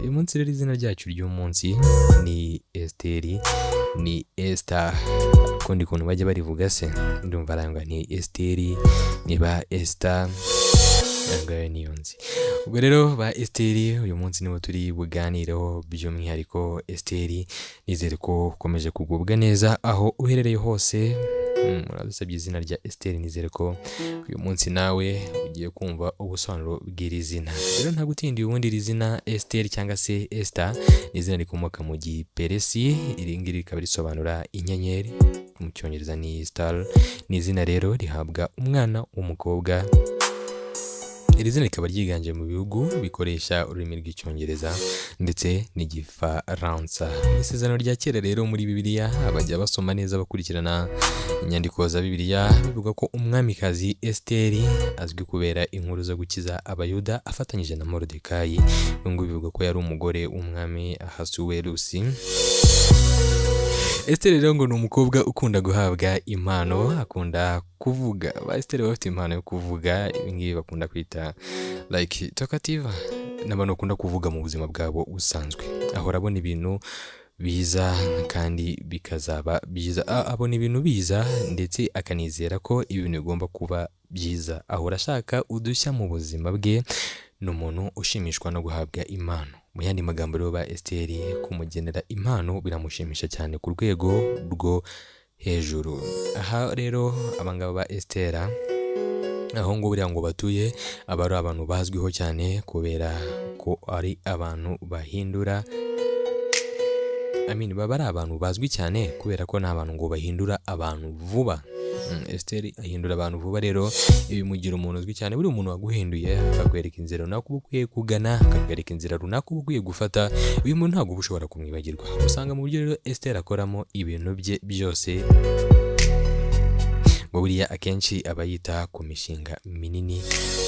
Uyu munsi rero izina ryacu ry'umunsi ni Esiteri, ni Esita, ukundi kuntu bajya barivuga se ndumva arangwa ni Esiteri, niba Esita ngayo niyo nzi. Ubwo rero ba Esiteri uyu munsi nibo turi buganireho by'umwihariko. Esiteri, nizere ko ukomeje kugubwa neza aho uherereye hose. Uradusabye izina rya Esiteri, nizere ko uyu munsi nawe ugiye kumva ubusobanuro bw'iri zina. Rero nta gutinda, ubundi iri zina Esiteri cyangwa se Esita ni izina rikomoka mu Giperesi. Iri ngiri rikaba risobanura inyenyeri, mu Cyongereza ni star. Ni izina rero rihabwa umwana w'umukobwa. Iri zina rikaba ryiganje mu bihugu bikoresha ururimi rw'Icyongereza ndetse n'Igifaransa. Mu Isezerano rya Kera rero, muri Bibiliya, bajya basoma neza bakurikirana inyandiko za Bibiliya, bivuga ko umwamikazi Esiteri azwi kubera inkuru zo gukiza Abayuda afatanyije na Moridekayi. Uyu nguyu bivuga ko yari umugore w'umwami Ahasuwerusi. Esiteri rero ngo ni umukobwa ukunda guhabwa impano, akunda kuvuga. Ba Esiteri baba bafite impano yo kuvuga, ibi ngibi bakunda kwita like talkative, n'abantu bakunda kuvuga mu buzima bwabo busanzwe. Ahora abona ibintu biza kandi bikazaba byiza. Abona ibintu biza ndetse akanizera ko ibintu bigomba kuba byiza. Ahora ashaka udushya mu buzima bwe, ni umuntu ushimishwa no guhabwa impano. Mu yandi magambo rero, ba Esiteri kumugenera impano biramushimisha cyane ku rwego rwo hejuru. Aha rero abangaba ba Esitera, aho ngo buriya ngo batuye, aba ari abantu bazwiho cyane kubera ko ari abantu bahindura, I mean, baba ari abantu bazwi cyane kubera ko ni abantu ngo bahindura abantu vuba. Esiteri ahindura abantu vuba, rero ibi bimugira umuntu uzwi cyane. Buriya umuntu waguhinduye, akakwereka inzira runaka uba ukwiye kugana, akakwereka inzira runaka uba ukwiye gufata, uyu muntu ntabwo uba ushobora kumwibagirwa. Usanga mu buryo rero Esiteri akoramo ibintu bye byose, ngo buriya akenshi aba yita ku mishinga minini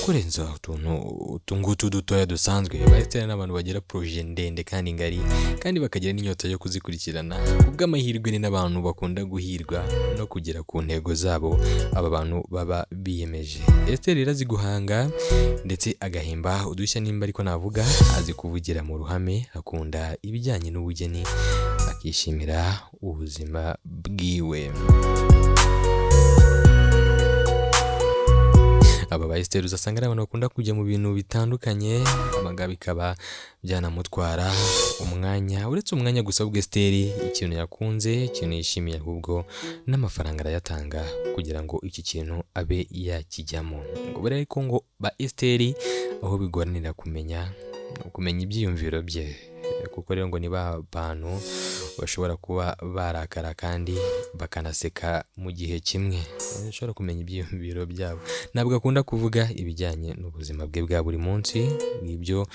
kurenza utuntu utu ngutu dutoya dusanzwe. Ba Esiteri ni abantu bagira projet ndende kandi ngari, kandi bakagira n'inyota yo kuzikurikirana. Kubw'amahirwe ni n'abantu bakunda guhirwa no kugera ku ntego zabo aba bantu baba biyemeje. Esiteri rero azi guhanga ndetse agahimba udushya, nimba ariko navuga, azi kuvugira mu ruhame, akunda ibijyanye n'ubugeni, akishimira ubuzima bwiwe. Aba ba Esiteri uzasanga ari abantu bakunda kujya mu bintu bitandukanye, abangaba bikaba byanamutwara umwanya. Uretse umwanya gusa, ahubwo Esiteri ikintu yakunze, ikintu yishimiye, ahubwo n'amafaranga arayatanga kugira ngo iki kintu abe yakijyamo. Ngo buriya ariko ngo ba Esiteri aho bigoranira kumenya ibyiyumviro bye, kuko rero ngo ni ba bantu bashobora kuba barakara kandi bakanaseka mu gihe kimwe. Ushobora kumenya ibyiyumviro byabo. Ntabwo akunda kuvuga ibijyanye n'ubuzima bwe bwa buri munsi, ngibyo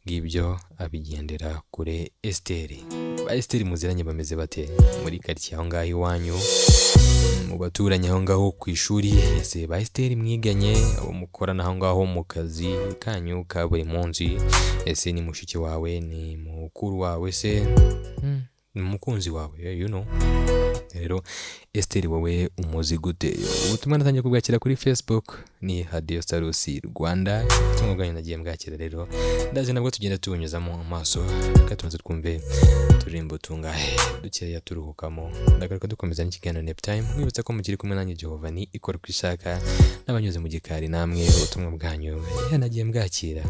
ngibyo abigendera kure Esiteri. Ba Esiteri muziranye bameze bate muri karitsiye aho ngaho iwanyu, mu baturanyi aho ngaho ku ishuri? Ese ba Esiteri mwiganye, abo mukorana aho ngaho mu kazi kanyu ka buri munsi, ese ni mushiki wawe, ni mukuru wawe se, ni umukunzi wawe? Rero Esiteri wowe umuzi gute? Ubutumwa natangiye kubwakira kuri Facebook ni Radiyo Salusi Rwanda. Ubutumwa bwanyu nagiye mbwakira rero, ndaje nabwo tugenda tubunyuzamo amaso. Reka tubanze twumve turirimbo tungahe dukeya turuhukamo, ndagaruka dukomeza n'ikiganiro Nep Time. Mwibutsa ko mukiri kumwe nanjye Jehova ni ikora uko ishaka, n'abanyuze mu gikari namwe ubutumwa bwanyu nagiye mbwakira.